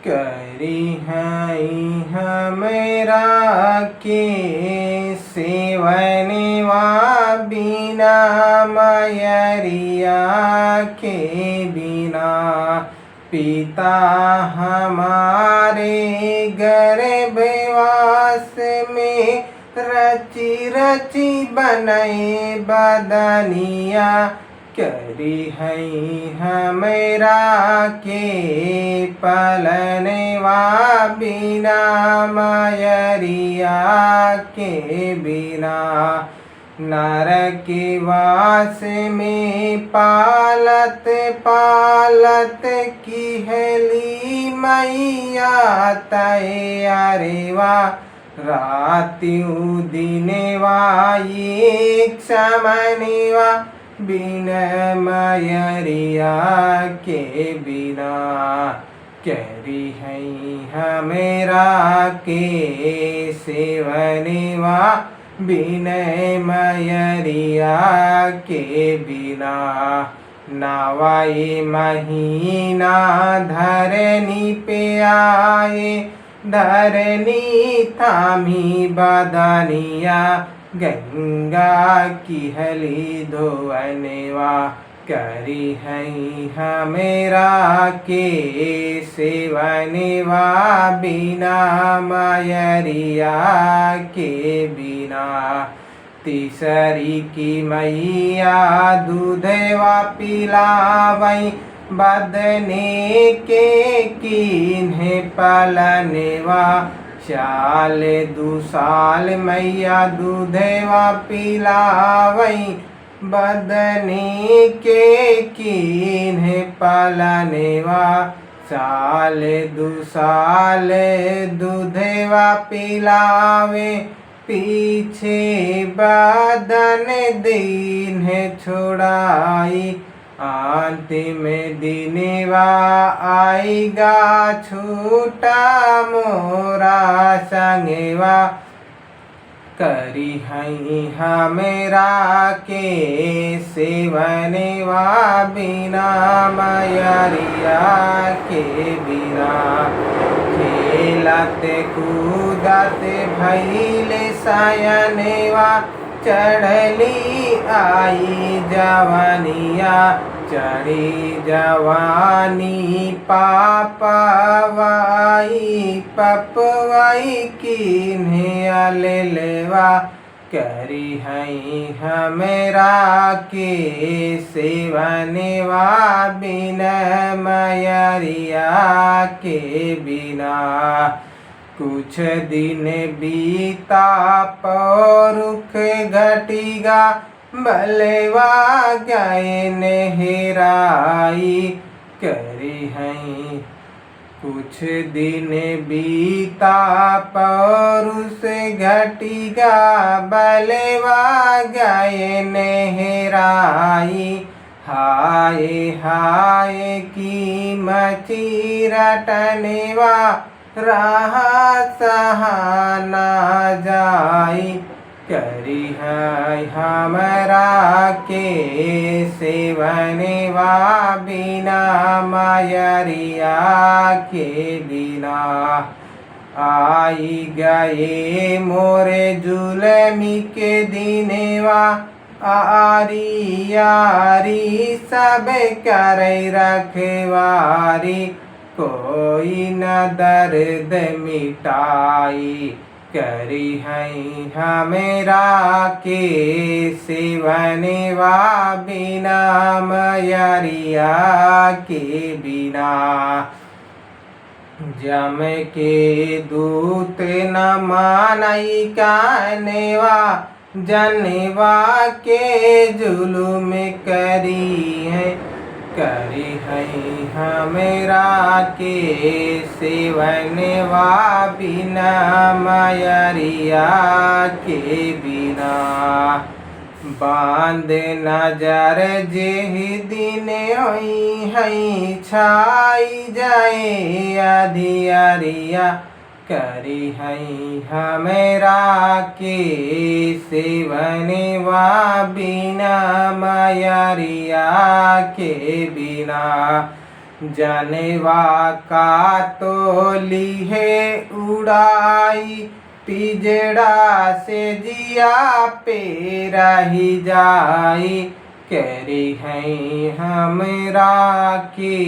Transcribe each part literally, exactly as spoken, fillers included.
करिहैं हमरा के सेवनवा बिना मयरिया के बिना। पिता हमारे गर्भवास में रचि रचि बनए बदनिया। करिहैं हमरा के पलनवा बिना मयरिया के बिना। नरकवास में पालत पालत किहली मइया तैयारवा। रातिउ दिनवा एक समनवा बिन मयरिया के बिना। करिहैं हमरा के सेवनवा बिन मयरिया के बिना। नवई महीना धरनी पे आए, धरनी थामी बदनिया, गंगा किहली धोवनवा। करिहैं हमरा के सेवनवा बिना मयरिया के बिना। तीसरी की मइया दूधवा पिलावैं, बदने के कीन्हे पलनवा। साल दू साल मइया दूधवा पिलावैं, बदने के कीन्हे पलनवा। साल दू साल दूधवा पिलावे, पीछे बदन दीन्हे छोड़ाई। अंतिम दिनवा आइगा छूटा मोरा संगवा। करिहैं हमरा के सेवनवा बिना मयरिया के बिना। खेलत कूदत भइल सयनवा, चढ़ली आई जवनिया। चढ़ी जवानी पापवाई, पपवाई कीन्हे अललवा। करिहैं हमरा के सेवनवा बिन मयरिया के बिना। कुछ दिन बीता पौरुख घटिगा, बलवा गए हेराई। करिहैं कुछ दिन बीता पौरुष घटिगा, बलवा गए हेराई। हाय हाय की मची रटनवा, रहा सहा ना जाई। करिहैं हमरा के सेवनवा बिना मयरिया के बिना। आई गए मोरे जुलमी के दिनवा, आरी आरी सब करे रखवारी, कोई न दर्द मिटाई। करिहैं हमरा के सेवनवा बिना मयरिया के बिना। जम के दूत न मानई कानवा, जनवा के जुलुम करिहैं। करिहैं हमरा के सेवनवा बिना मयरिया के बिना। बांध नजर जेह दिन होइहैं छाई जाए अधियरिया। करिहैं हमरा के सेवनवा बिना मयरिया के बिना। जनवा का तो लिहे उड़ाई, पिजड़ा से जिया पे रहि जाई। करिहैं हमरा के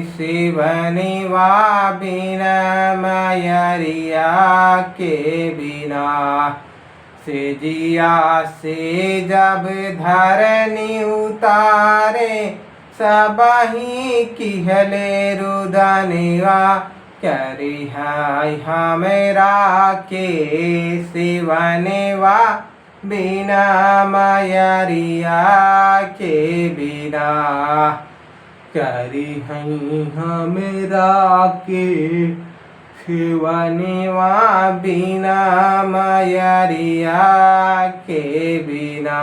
सेवनवा बिना मयरिया के बिना। से जिया से जब धरनी उतारे, सबही किहले रुदनवा। करिहैं हमरा के सेवनवा बिना मयरिया के बिना। करिहैं हमरा के सेवनवा बिना मयरिया के बिना।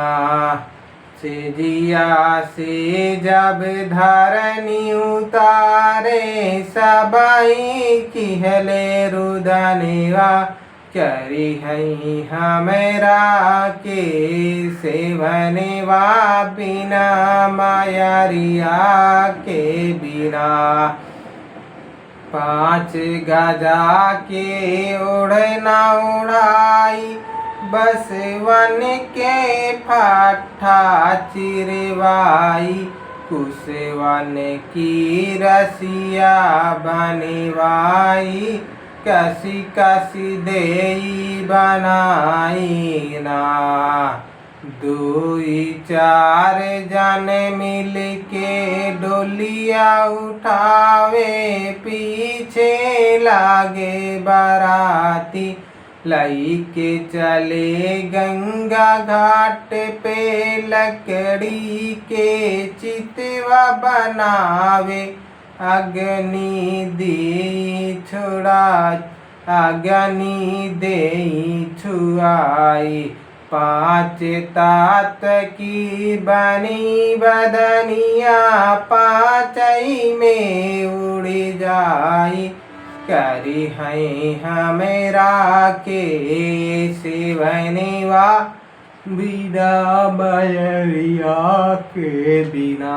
से जिया से जब धरनी उतारे, सबही किहले रुदनवा। करिहैं हमरा के सेवनवा बिना मयरिया के बिना। पाँच गजा के ओढ़ना ओढ़ाई, बसवन के फट्ठा चिरवाई, कुसवन की रसिया बनवाई, कसी कसी देई बनाई ना। दुई चार जन मिलके डोलिया उठावे, पीछे लागे बराती। लइके चले गंगा घाट पे लकड़ी के चितवा बनावे, अग्नि दी छोड़ा, अग्नि देई छुआई। पाँच तत्व की बनी बदनिया, पाँचई में उड़ जाई। करिहैं हमरा के सेवनवा बिना मयरिया के बिना।